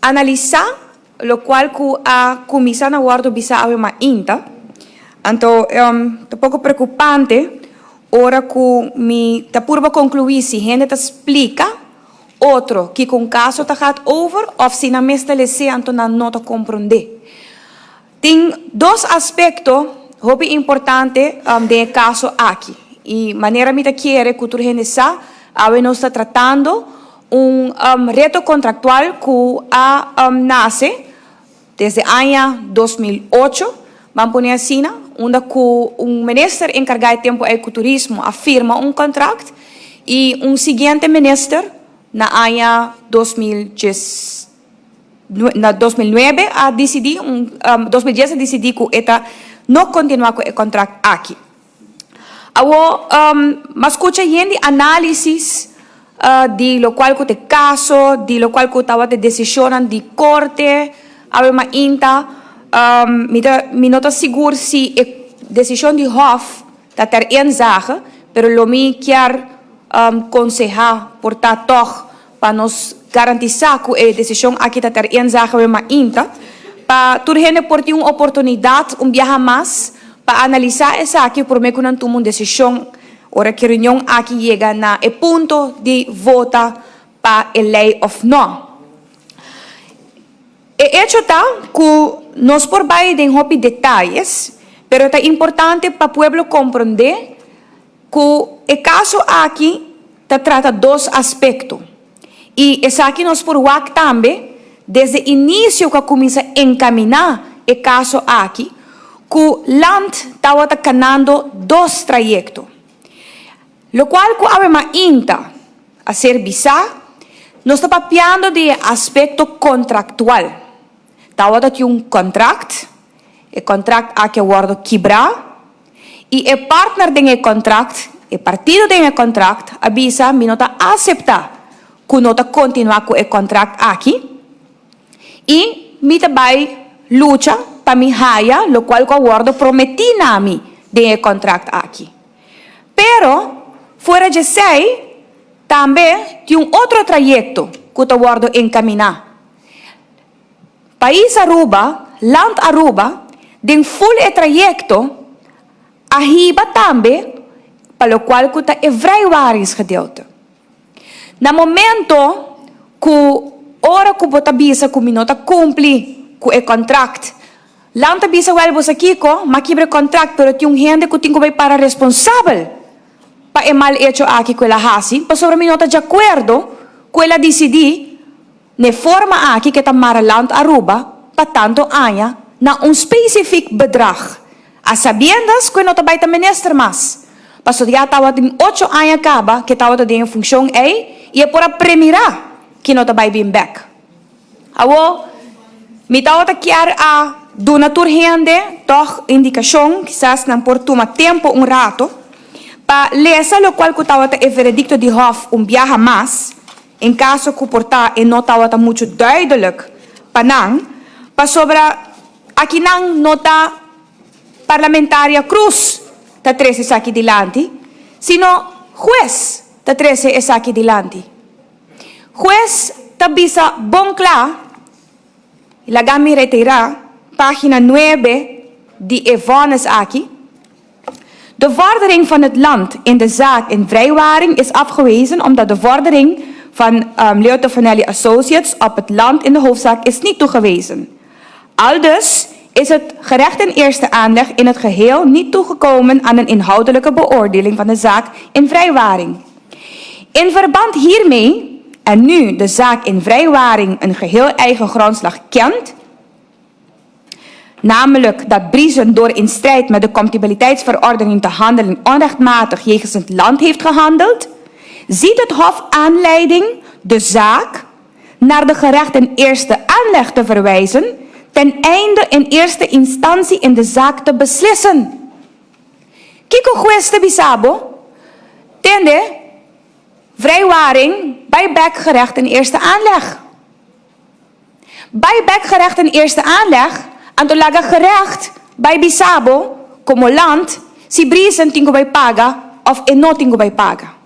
Analisá lokual ku a kuminsá na wòrdu bisá awe mainta. Anto ta poko preokupante ora ku mi ta purba konkluí si hende ta splika otro kiko un kaso ta gaat over òf si nan mes ta les'é anto nan no ta komprondé. Tin dos aspekto hopi importante den e kaso aki. I manera mi ta kere ku tur hende sa, awe nos ta tratando un reto kontraktual ku a nase desde aña 2008, ban pone asina, unda ku un minister enkargá e tempu ei ku turismo a firma un kontrakt i un siguiente minister na aña 2010, na 2009 a disidí, un 2010 a disidí ku e ta no kontinuá ku e kontrakt aki. Awor, m'a skucha hende análisis di lokual ku ta e kaso, di lokual ku tabata e desishonnan di korte awe mainta. Mi ta mi no ta sigur si e desishon di hof ta ter inzage, pero lo mi kier konsehá por ta tòg pa nos garantisá ku e desishon aki ta ter inzage awe mainta, pa tur hende por tin un oportunidat un biaha mas pa analisá esaki promé ku nan tuma un desishon ora ku e reunion aki yega na e punto di vota pa e lei òf nò. E echo ta ku nos por bai den hopi detayes, pero ta importante pa pueblo komprondé ku e kaso aki ta trata dos aspekto. I esaki nos por wak tambe desde inisio ku a kuminsá enkaminá e kaso aki, ku Land tabata kanando dos trayekto. Lokual ku awe mainta a ser bisá, nos ta papiando di e aspekto kontraktual. Tabata tin un kontrakt, e kontrakt aki a wòrdu kibrá i e partner den e kontrakt, e partido den e kontrakt a bisa mi no ta aseptá ku no ta kontinuá ku e kontrakt aki i mi ta bai lucha pa mi haya lokual ku a wòrdu prometí na mi den e kontrakt aki. Pero, fuera djesei, tambe tin un otro trayekto ku ta wòrdu enkaminá. Pais Aruba, Land Aruba, den ful e trayekto a hiba tambe pa lokual ku ta e vrijwaringsgedeelte. Na momento ku ora ku bo ta bisa ku mi no ta kumpli ku e kontrakt, Land ta bisa wèl bo sa kiko, m'a kibra e kontrakt pero tin un hende ku tin ku bai para responsabel pa e mal echo aki ku el a hasi pasobra mi no ta djakuerdo ku el a disidí. N'e forma aki ke ta mara Land Aruba pa tanto aña na un specifiek bedrag, a sabiendas ku e no ta bai ta minister mas, pasobra ya tabatin ocho aña kaba ke tabata den e funcion ei i e por a premira ke no ta bai bin bek. Awo, mi tabata kier a duna tur hende tog indicacion, kisas nan por tuma tempo un rato pa lesa locual ku tabata e veredicto di Hof un biaha mas. En kaso ku por ta e no tabata muchu duidelijk pa nan, pasobra akinan no ta Parlamentaria Croes ta trese esaki dilanti, sino hues ta trese esaki dilanti. Hues ta bisa bon kla, laga mi retirá página nuebe di e vònes aki, De vordering van het land in de zaak in vrijwaring is afgewezen omdat de vordering van Leo Tofanelli Associates op het land in de hoofdzaak is niet toegewezen. Aldus is het gerecht in eerste aanleg in het geheel niet toegekomen aan een inhoudelijke beoordeling van de zaak in vrijwaring. In verband hiermee, en nu de zaak in vrijwaring een geheel eigen grondslag kent, namelijk dat Briesen door in strijd met de compatibiliteitsverordening te handelen onrechtmatig jegens het land heeft gehandeld, ziet het Hof aanleiding de zaak naar de gerecht in eerste aanleg te verwijzen ten einde in eerste instantie in de zaak te beslissen. Kiko hues ta bisa bo? Tende, vrijwaring bai bek gerecht in eerste aanleg. Bai bek gerecht in eerste aanleg, anto laga gerecht bai bisa bo komo land si Briesen tin ku bai paga òf e no tin ku bai paga.